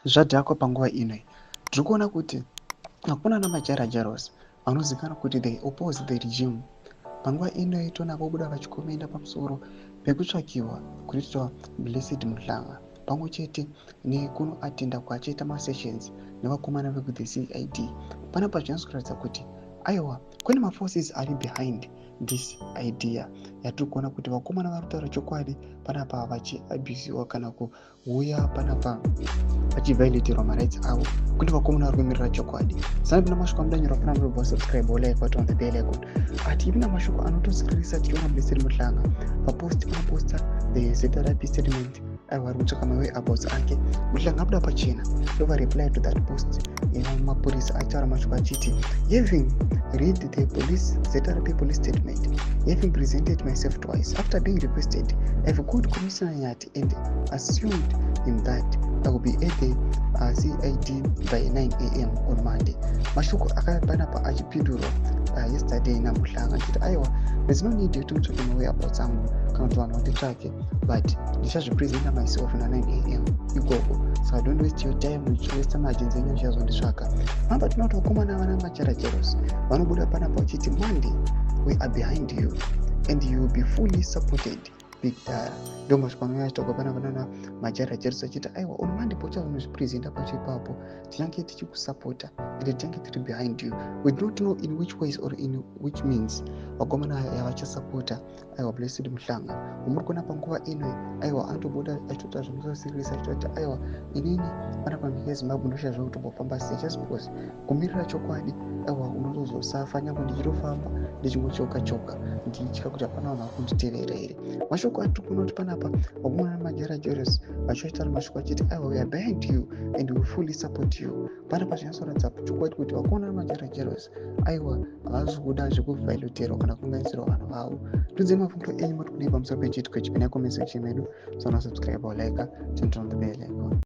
Zvadhakwa panguva ino tiri kuona kuti hakuna naMajaira Jairos vanozivikanwa kuti they oppose the regime. Panguva ino toona vobuda vachikomenda pamusoro pekutsvakiwa kunoitwa Blessed Mhlanga pamwe chete nekunoatenda kwachiita masessions nevakomana vekuthe CID. Panapa zvinatso kuratidza kuti aiwa, kune maforces ari behind this idea yatiri kuona kuti vakomana vari kutaura chokwadi panapa vachiabusiwa kana kuuya panapa vachivioleterwa marights avo. Kune vakomana vari kumirira chokwadi. Sanapinda mashoko amudanyorwa panapa, robva subscribe, like, turn on the bell icon. Ati ipinda mashoko anotosiririsa tichiona Blessed Mhlanga papost anoposta the ZRP statement. Aiwa, ari kutsvaka mawhereabouts ake. Mhlanga abuda pachena ndova reply to that post yemapurisa achitaura mashoko achiti, "Having read the police ZRP police statement, having presented myself twice after being requested, I've called Commissioner Nyati and assured him that I will be at the CID by 9 a.m. on Monday." Mashoko akapanapa achipindurwa yesterday naMuhlanga achiti, aiwa, there's no need yekuti mutsvake mawhereabouts angu kana kuti vanhu vanditsvake, but ndichazvipresenta myself na9 a.m. ikoko, saka don't waste your time uchiwasta majenzi enyu achichazonditsvaka. Mamba tinoona kuti vakomana vana Majaira Jairos vanobuda panapa vachiti, "Monday we are behind you and you will be fully supported, big dara." Ndo mashoko anouya achitaurwa panapa nana Majaira Jairos achiti, aiwa, on Monday pauchazonozvipresenta pacho ipapo, tichange tichikusapota ende tichange tiri behind you. We do not know in which ways or in which means vakomana yavachasapota aiwa Blessed Mhlanga wamuri kuona panguva ino. Aiwa, anotobuda achitoita zvinosasiririsa, achitoti, aiwa, inini panapa nyika yeZimbabwe ndoshaya zvekutombofamba sei, just because kumirira chokwadi, aiwa, unotozosafa. Nyange ndichitofamba ndichingochoka choka, ndichitya kuti hapana vanhu vari kunditevera here. Mashoko atiri kuona kuti panapa vakomana naMajaira Jairos vachivaitaura mashoko achiti, aiwa, we are behind you and we fully support you. Panapa zvinyatsoratidza chokwadi kuti vakomana naMajaira Jairos, aiwa, havasi kuda zvekuvhailoterwa kana kukanganisirwa vanhu vavo. Tiudzei mafungiro enyu, mati kudii pamusoro pechiitiko ichi? Pinai comment section medu, so subscribe or like, turn on the bell icon.